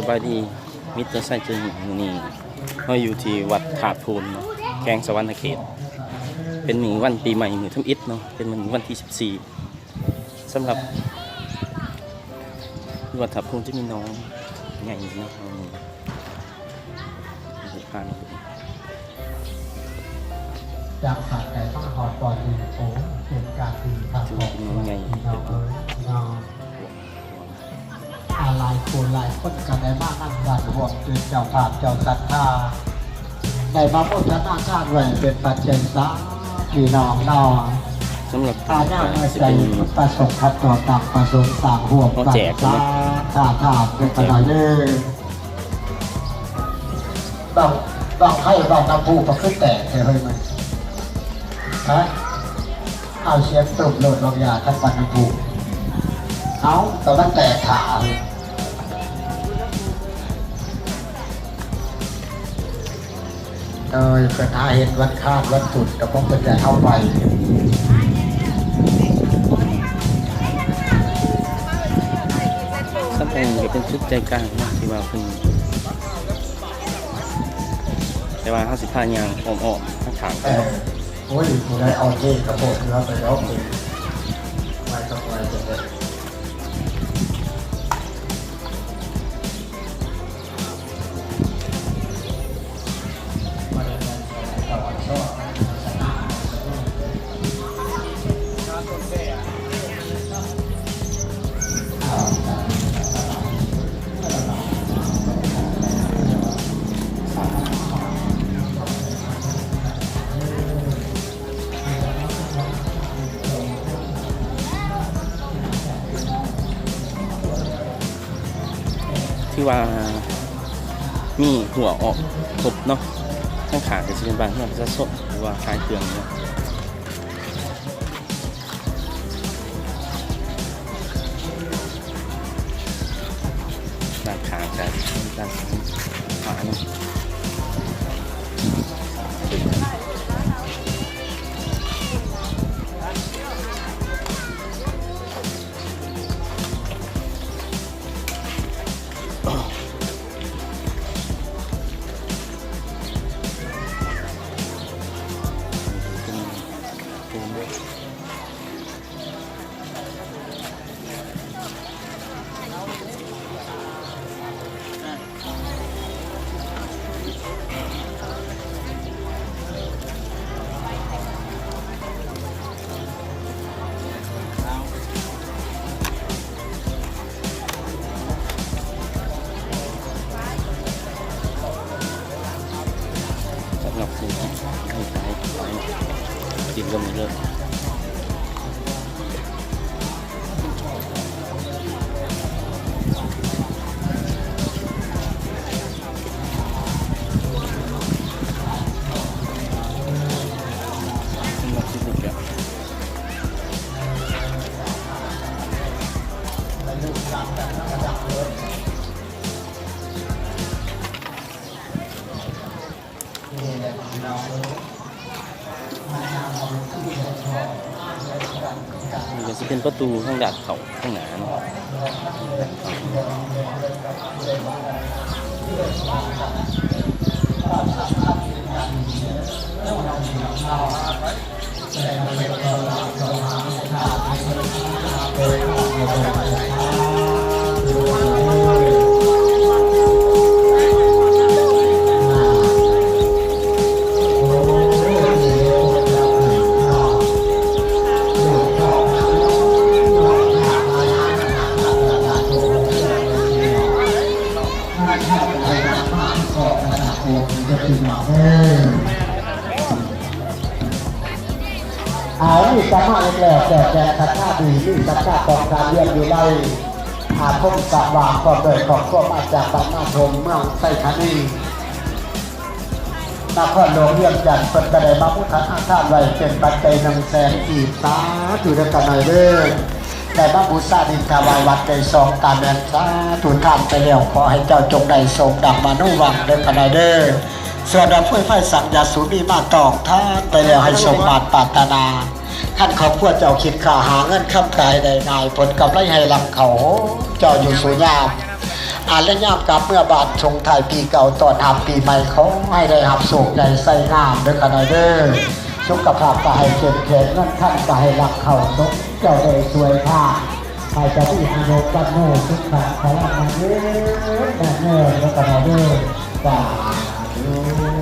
ສະບາຍດີ ມິດເຕີໄຊເຈີ ມື້ນີ້ເຮົາຢູ່ທີ່ວັດທາດໂພນເນາະ ແຂວງສະຫວັນນະເຂດ ເປັນມື້ວັນປີໃໝ່ ມື້ທຳອິດເນາະ ເປັນມື້ວັນທີສິບສີ່ ສຳລັບວັດທາດໂພນຈະມີໜອງໃຫຍ່ເນາະ ເຮົາມີ ຈາກສາໄກມາຮອດບ່ອນນີ້ ໂອ້ ເປັນການດີຄັກຂອງພີ່ນ້ອງເອີຍ ພີ່ນ້ອງ ອາ ຫຼາຍຜູ້ຫຼາຍຄົນກໍໄດ້ມານຳກັນ ຮ່ວມເປັນເຈົ້າພາບເຈົ້າສັດທາ ໄດ້ມາໂມທະນາທານໄວ້ເປັນປັດໄຈສາ ພີ່ນ້ອງເນາະ ສຳລັບ ອາ ຍາມໃດ ປະສົງຂັດຕໍ່ຕັ້ງປະສົງສ້າງຮ່ວມກັນ ສາທາທານເປັນປະໄດເດີ. ບັ້ງ ບັ້ງໄຟບ້ານນ້ຳພຸກໍຄືແຕກແທ້ເຮີ້ຍ ມັນ ຮະ ເອົາ ສຽງຕຸ້ມໂລດ ລອງຢ່າຄັນບ້ານນ້ຳພຸ ເອົາ ກໍມັນແຕກຖ້າ ໂດຍເພິ່ນຫາເຮັດວັນຄານວັນພຸດ ກໍຄົງເພິ່ນຈະເອົາໄປ ສຳໂພງກໍເປັນຈຸດໃຈກາງເນາະ ທີ່ວ່າເພິ່ນ ແຕ່ວ່າເຮົາຊິພາຍ່າງອ້ອມໆທາງຂ້າງກ່ອນເນາະ ໂອ້ຍ ຜູ້ໃດເອົາເທກະໂພດເຮືອໄປດອກ ໄວ້ກັບໄວ້ກັນເດີ. ຖືວ່າມີຮົ້ວອອກຄົບເນາະ ທາງຂ້າງກໍຊິເປັນບ້ານເຮືອນປະຊາຊົນ ຫຼືວ່າຂາຍເຄື່ອງເນາະ ດ້ານຂ້າງກໍດ້ານຂວາເນາະ. ສຳລັບຜູ້ທີ່ໃຫ້ຂາຍ ກິນກໍມີເລີຍ. ນີ້ກໍຊິເປັນປະຕູທາງດ້ານເຂົ້າທາງໜ້າເນາະ. ເອົາ ມີສະມາອີກແລ້ວ ແກ່ແກ່ສັດທາດີ ມີສັດທາຕ້ອງການວຽນຢູ່ໃນອາຄົມສະຫວ່າງ ພ້ອມດ້ວຍຄອບຄົວມາຈາກບ້ານນາທົ່ມ ເມືອງໄຊທານີ ນະຄອນຫຼວງວຽງຈັນ ເພິ່ນກໍໄດ້ມາມຸທະນາທານໄວ້ເປັນປັດໄຈໜຶ່ງແສນກີບ ສາທຸເດີ ຕາໜ້ອຍເດີ. ໄດ້ມາບູຊາດິນຖວາຍວັດໄດ້ສອງຕາແມ່ນ ສາທຸທານໄປແລ້ວ ຂໍໃຫ້ເຈົ້າຈົ່ງໄດ້ສົມດັ່ງມະໂນຫວັງເດີ ຂ້ານ້ອຍເດີ. ສ່ວນດອກໂພຍໄຟສັງຢາສູມີມາຕອງທານໄປແລ້ວ ໃຫ້ສົມມາດປາດຖະໜາ. ຄັນຄອບຄົວເຈົ້າຄິດຄ້າຫາເງິນຄຳກາຍໄດ້ງ່າຍ ຜົນກຳໄລໃຫ້ຫຼັ່ງເຂົ້າໂຮມເຈົ້າຢູ່ສູ່ຍາມ. ອາ ແລະຍາມກັບເມືອບ້ານ ສົ່ງທ້າຍປີເກົ່າ ຕ້ອນຮັບປີໃໝ່ ຂໍໃຫ້ໄດ້ຮັບໂຊກໃຫຍ່ໄຊງາມເດີຂ້ານ້ອຍເດີ. ສຸຂະພາບກໍໃຫ້ເຂັ້ມແຂງ ເງິນຄຳກໍໃຫ້ຫຼັກເຂົ້າສົມເຈົ້າໄດ້ຊ່ວຍພາ ໃຫ້ເຈົ້າມີອາຍຸວັນໂນສຸຂັງພະລັງ ໝັ້ນຍືນແໜ້ນແໜ້ນເດີຂ້ານ້ອຍເດີ. ສາທຸ.